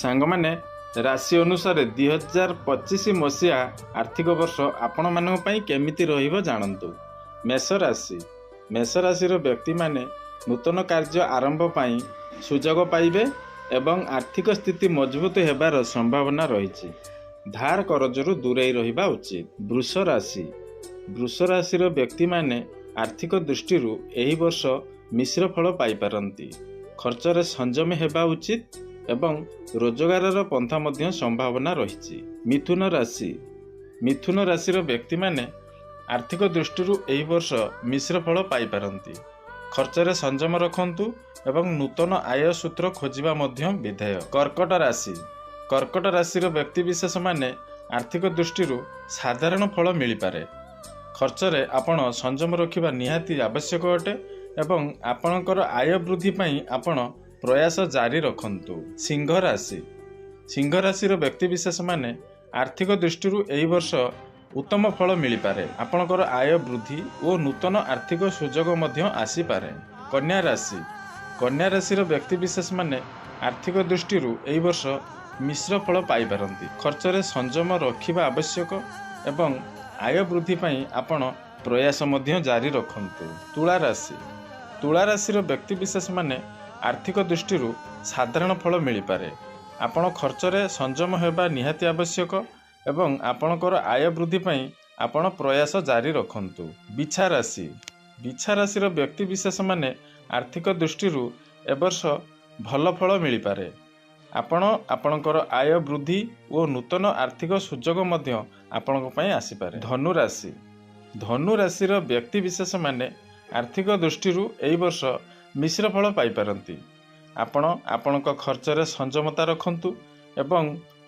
ସାଙ୍ଗମାନେ, ରାଶି ଅନୁସାରେ 2025 ମସିହା ଆର୍ଥିକ ବର୍ଷ ଆପଣମାନଙ୍କ ପାଇଁ କେମିତି ରହିବ ଜାଣନ୍ତୁ। ମେଷ ରାଶି। ମେଷ ରାଶିର ବ୍ୟକ୍ତିମାନେ ନୂତନ କାର୍ଯ୍ୟ ଆରମ୍ଭ ପାଇଁ ସୁଯୋଗ ପାଇବେ ଏବଂ ଆର୍ଥିକ ସ୍ଥିତି ମଜବୁତ ହେବାର ସମ୍ଭାବନା ରହିଛି। ଧାର କରଜରୁ ଦୂରେଇ ରହିବା ଉଚିତ। ବୃଷ ରାଶି। ବୃଷ ରାଶିର ବ୍ୟକ୍ତିମାନେ ଆର୍ଥିକ ଦୃଷ୍ଟିରୁ ଏହି ବର୍ଷ ମିଶ୍ର ଫଳ ପାଇପାରନ୍ତି। ଖର୍ଚ୍ଚରେ ସଂଯମ ହେବା ଉଚିତ ଏବଂ ରୋଜଗାରର ପନ୍ଥା ମଧ୍ୟ ସମ୍ଭାବନା ରହିଛି। ମିଥୁନ ରାଶି। ମିଥୁନ ରାଶିର ବ୍ୟକ୍ତିମାନେ ଆର୍ଥିକ ଦୃଷ୍ଟିରୁ ଏହି ବର୍ଷ ମିଶ୍ର ଫଳ ପାଇପାରନ୍ତି। ଖର୍ଚ୍ଚରେ ସଂଯମ ରଖନ୍ତୁ ଏବଂ ନୂତନ ଆୟ ସୂତ୍ର ଖୋଜିବା ମଧ୍ୟ ବିଧେୟ। କର୍କଟ ରାଶି। କର୍କଟ ରାଶିର ବ୍ୟକ୍ତିବିଶେଷମାନେ ଆର୍ଥିକ ଦୃଷ୍ଟିରୁ ସାଧାରଣ ଫଳ ମିଳିପାରେ। ଖର୍ଚ୍ଚରେ ଆପଣ ସଂଯମ ରଖିବା ନିହାତି ଆବଶ୍ୟକ ଅଟେ ଏବଂ ଆପଣଙ୍କର ଆୟ ବୃଦ୍ଧି ପାଇଁ ଆପଣ ପ୍ରୟାସ ଜାରି ରଖନ୍ତୁ। ସିଂହ ରାଶି। ସିଂହ ରାଶିର ବ୍ୟକ୍ତିବିଶେଷମାନେ ଆର୍ଥିକ ଦୃଷ୍ଟିରୁ ଏହି ବର୍ଷ ଉତ୍ତମ ଫଳ ମିଳିପାରେ। ଆପଣଙ୍କର ଆୟ ବୃଦ୍ଧି ଓ ନୂତନ ଆର୍ଥିକ ସୁଯୋଗ ମଧ୍ୟ ଆସିପାରେ। କନ୍ୟା ରାଶି। କନ୍ୟା ରାଶିର ବ୍ୟକ୍ତିବିଶେଷମାନେ ଆର୍ଥିକ ଦୃଷ୍ଟିରୁ ଏହି ବର୍ଷ ମିଶ୍ର ଫଳ ପାଇପାରନ୍ତି। ଖର୍ଚ୍ଚରେ ସଂଯମ ରଖିବା ଆବଶ୍ୟକ ଏବଂ ଆୟ ବୃଦ୍ଧି ପାଇଁ ଆପଣ ପ୍ରୟାସ ମଧ୍ୟ ଜାରି ରଖନ୍ତୁ। ତୁଳା ରାଶି। ତୁଳା ରାଶିର ବ୍ୟକ୍ତିବିଶେଷମାନେ ଆର୍ଥିକ ଦୃଷ୍ଟିରୁ ସାଧାରଣ ଫଳ ମିଳିପାରେ। ଆପଣ ଖର୍ଚ୍ଚରେ ସଂଯମ ହେବା ନିହାତି ଆବଶ୍ୟକ ଏବଂ ଆପଣଙ୍କର ଆୟ ବୃଦ୍ଧି ପାଇଁ ଆପଣ ପ୍ରୟାସ ଜାରି ରଖନ୍ତୁ। ବିଛା ରାଶି। ବିଛା ରାଶିର ବ୍ୟକ୍ତିବିଶେଷମାନେ ଆର୍ଥିକ ଦୃଷ୍ଟିରୁ ଏବର୍ଷ ଭଲ ଫଳ ମିଳିପାରେ। ଆପଣ ଆପଣଙ୍କର ଆୟ ବୃଦ୍ଧି ଓ ନୂତନ ଆର୍ଥିକ ସୁଯୋଗ ମଧ୍ୟ ଆପଣଙ୍କ ପାଇଁ ଆସିପାରେ। ଧନୁ ରାଶି। ଧନୁ ରାଶିର ବ୍ୟକ୍ତିବିଶେଷମାନେ ଆର୍ଥିକ ଦୃଷ୍ଟିରୁ ଏହି ବର୍ଷ ମିଶ୍ର ଫଳ ପାଇପାରନ୍ତି। ଆପଣ ଆପଣଙ୍କ ଖର୍ଚ୍ଚରେ ସଂଯମତା ରଖନ୍ତୁ ଏବଂ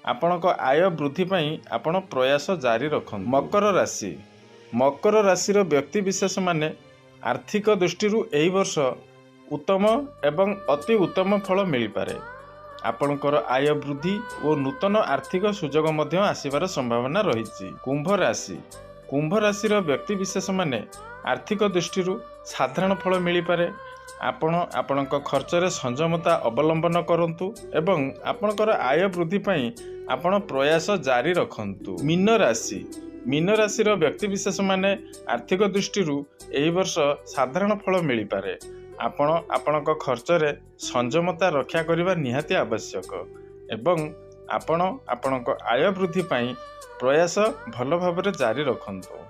ଆପଣଙ୍କ ଆୟ ବୃଦ୍ଧି ପାଇଁ ଆପଣ ପ୍ରୟାସ ଜାରି ରଖନ୍ତୁ। ମକର ରାଶି। ମକର ରାଶିର ବ୍ୟକ୍ତିବିଶେଷମାନେ ଆର୍ଥିକ ଦୃଷ୍ଟିରୁ ଏହି ବର୍ଷ ଉତ୍ତମ ଏବଂ ଅତି ଉତ୍ତମ ଫଳ ମିଳିପାରେ। ଆପଣଙ୍କର ଆୟ ବୃଦ୍ଧି ଓ ନୂତନ ଆର୍ଥିକ ସୁଯୋଗ ମଧ୍ୟ ଆସିବାର ସମ୍ଭାବନା ରହିଛି। କୁମ୍ଭ ରାଶି। କୁମ୍ଭ ରାଶିର ବ୍ୟକ୍ତିବିଶେଷମାନେ ଆର୍ଥିକ ଦୃଷ୍ଟିରୁ ସାଧାରଣ ଫଳ ମିଳିପାରେ। ଆପଣ ଆପଣଙ୍କ ଖର୍ଚ୍ଚରେ ସଂଯମତା ଅବଲମ୍ବନ କରନ୍ତୁ ଏବଂ ଆପଣଙ୍କର ଆୟ ବୃଦ୍ଧି ପାଇଁ ଆପଣ ପ୍ରୟାସ ଜାରି ରଖନ୍ତୁ। ମୀନ ରାଶି। ମୀନ ରାଶିର ବ୍ୟକ୍ତିବିଶେଷମାନେ ଆର୍ଥିକ ଦୃଷ୍ଟିରୁ ଏହି ବର୍ଷ ସାଧାରଣ ଫଳ ମିଳିପାରେ। ଆପଣ ଆପଣଙ୍କ ଖର୍ଚ୍ଚରେ ସଂଯମତା ରକ୍ଷା କରିବା ନିହାତି ଆବଶ୍ୟକ ଏବଂ ଆପଣ ଆପଣଙ୍କ ଆୟ ବୃଦ୍ଧି ପାଇଁ ପ୍ରୟାସ ଭଲ ଭାବରେ ଜାରି ରଖନ୍ତୁ।